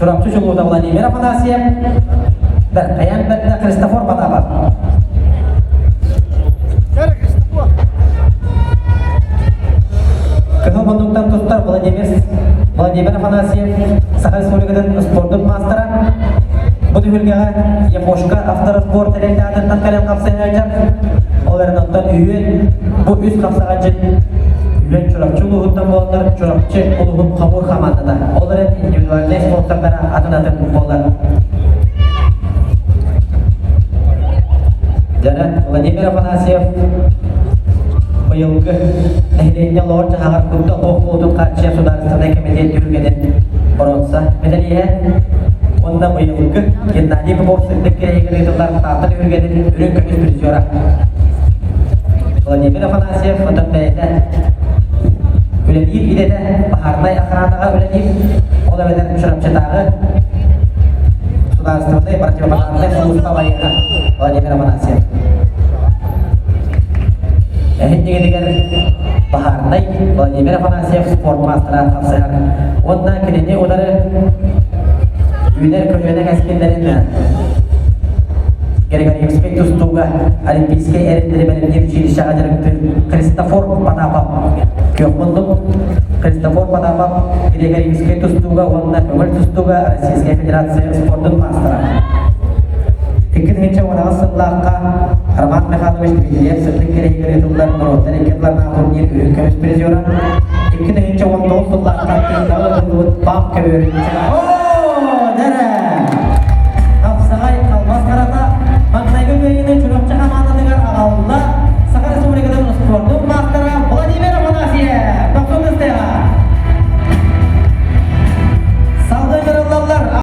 Чурапчы чулуута Владимир Афанасьев, Бэркэйэн бэрдэ Христофор Потапов. Кыһыл муннуктан тустар Владимир Владимир Афанасьев, Саха Республикатын спордун маастара. Бу түһүлгэҕэ Япошка автоспорт тэрилтэ аатыттан кэлэн хапсыһыаччар. Ол эрэн оттон үһүөн бу үс хапсаҕайдьыт Үһүөн Чурапчы улууһуттан буоланнар Чурапчы улууһун хомуур хамаандата. Ол эрэн индивидуальнай спонсордара атын-атын буолар. Дьара Владимир Афанасьев быйылгы нэһилиэнньэ олоҕор дьаһаҕар кутта ох буолуутун хааччыйар судаарыстыбаннай кэмитиэт түһүлгэтин боруонса мэдэлииһэ уонна быйылгы Геннадий Попов сырдык кирэйигэр ыытыллар Таатта түһүлгэтин үрүҥ көмүс призера Владимир Афанасьев оттон бэйэтэ үлэлиир идэтэ баһаарынай охранаҕа үлэлиир, ол эбэтэр Чурапчытааҕы судаарыстыбаннай противопожарнай сулууспа байыаһа Владимир Афанасьев. Эһиннигитигэр баһаарынай Владимир Афанасьев спорт маастара хапсыһар уонна кинини утары үүнэр көлүөнэ кэскиллэрин Григорьевскай тустууга Олимпийскай эрэллэри бэлэмниир училищеҕа дьарыктыыр Христофор Потапов күөх муннук Христофор Потапов Григорьевскай тустууга уонна көҥүл тустууга Российскай Федерация спордун маастара. 2018 сыллаахха Роман Михайлович Дмитриев сырдык кэрэһигэр ыытыллар норуоттар икки ардыларынан турнир үрүҥ көмүс призера. 2019 сыллаахха Кыһыл ыытыллыбыт ПАМ көбүөрүн.